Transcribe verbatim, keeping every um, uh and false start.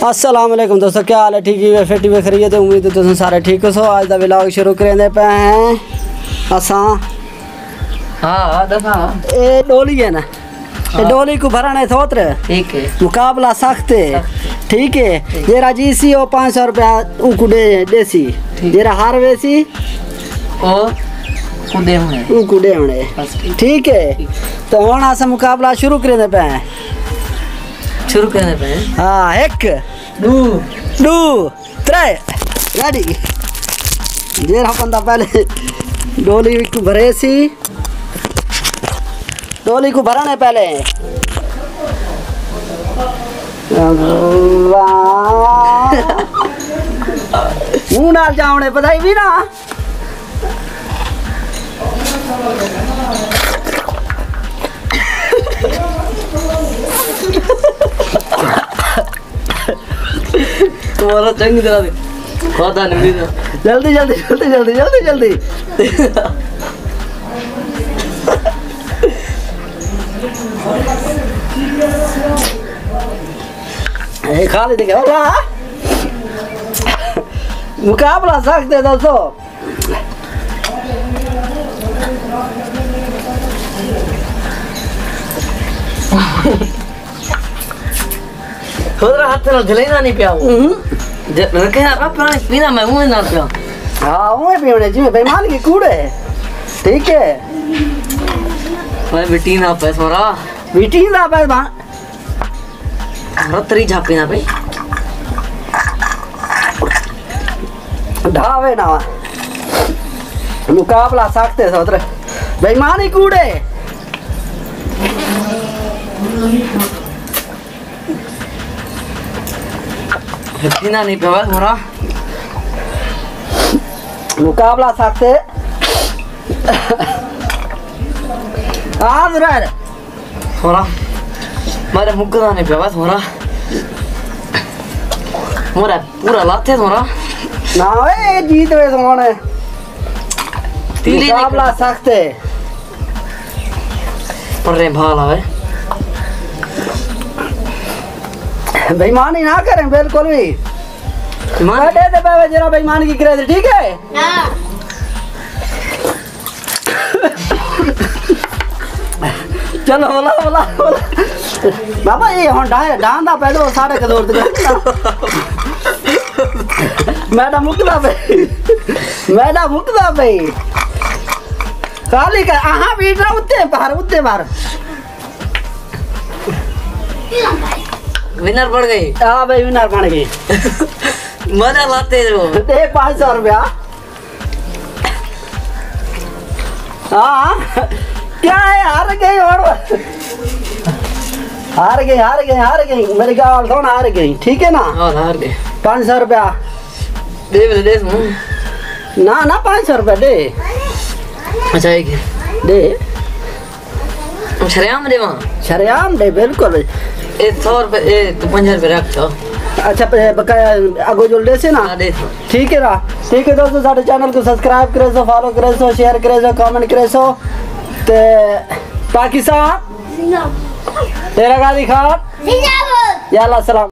السلام علیکم دوستو، کیا حال ہے؟ ٹھیک ہی ہے؟ فٹ ہی ہے؟ خیریت ہے؟ امید ہے تساں سارے ٹھیک ہوسو۔ اڄ دا ولاگ شروع کریندے پئے ہیں اساں۔ ہاں، ہاں، دساں۔ اے ݙولی ہے نا، اے ہاں۔ ݙولی کوں بھرݨ ہے سوتر۔ ٹھیک ہے۔ مقابلہ سخت ہے۔ سخت۔ ٹھیک ہے۔ ٹھیک۔ جیڑھا جیسی او پنج سو روپیہ اونکوں ݙے، ݙیسی۔ ٹھیک۔ جیڑھا ہار ویسی او کوں ݙیوݨے۔ اونکوں ݙیوݨے۔ بس ٹھیک۔ ٹھیک ہے۔ ٹھیک۔ تو ہݨ اساں مقابلہ شروع کریندے پئے ہیں۔ شروع کریندے پئے ہیں۔ ہاں، ہک۔ ݙو۔ ݙو۔ ترے۔ ریڈی۔ جیڑھا بندہ پہلے ݙولی کوں بھریسی، ݙولی کوں بھرݨے پہلے۔ واہ۔ منہ نال جاوݨے، پتہ ہی بھی نا۔ تمہارا چنگ دلا دے۔ پتہ نہیں میرا۔ جلدی، جلدی، جلدی، جلدی، جلدی، جلدی۔ اے خالی دیکھے، ہو رہا؟ مقابلہ سخت ہے دوستو۔ خود را ہتھ نال جلیندا نہیں پیا وہ۔ ہوں۔ ج-، رکھے آپ پانی پینا میں اونویں نال پیا۔ ہاں، اونویں پیوݨے جیویں بے ایمان کی کوڑ ہے۔ ٹھیک ہے۔ میں بٹی نہ پے سورا۔ بٹی نہ پے با-، رتری جھاپی نہ پے۔ ڈھاوے نہ۔ مقابلہ سخت ہے سوتر۔ بے ایمان ہی کوڑ ہے۔ یقینا نہیں پیا سورا۔ مقابلہ سخت ہے۔ آ زرار۔ سورا۔ مارے مکدا نہیں پیا سورا۔ مورا پورا لاتے سورا۔ نہ اوئے، جیت وے سونے۔ تیلی مقابلہ نکل۔ سخت ہے۔ پرے بھال آوے۔ بےایمانی نہ کریں بالکل بھی۔ ایمان۔ بڑے تے پے جرا بےایمانی کی کرے، ٹھیک ہے؟ ہاں۔ چلو، بولا، بولا، بولا۔ بابا، یہ ہن ڈا-، ڈاندا پہلو سارے کے دور تے۔ میڈا مکدا پئی۔ میڈا مکدا پئی۔ خالی کر، آہاں بیٹھ رہا، اتے باہر، اتے باہر۔ ونر بن گئی۔ ہاں بھائی، ونر بن گئی۔ مزہ لاتے جو۔ دے پانچ سو روپیہ۔ ہاں، کیا ہے، ہار گئی اور ہار گئی، ہار گئی، ہار گئی۔ میری گال سن، ہار گئی، ٹھیک ہے نا؟ ہاں، ہار گئے۔ پانچ سو روپیہ۔ دے، دے، دے۔ نہ، نہ، پانچ سو روپیہ دے۔ اچھا، ایک۔ دے۔ شریام ݙیواں؟ شریام ݙے، بالکل۔ اے سو روپے، اے توں پنجاہ روپے رکھ چھو۔ اچھا، پے-، بقایا اڳوں جو ݙیسے نا؟ ہاں، ݙیسو۔ ٹھیک ہے نا؟ ٹھیک ہے دوستو، ساݙے چینل کوں سبسکرائب کریسو، فالو کریسو، شیئر کریسو، کمنٹ کریسو۔ تے پاکستان، زندہ باد۔ تیرا غازی خان۔ زندہ باد۔ یا اللہ سلام۔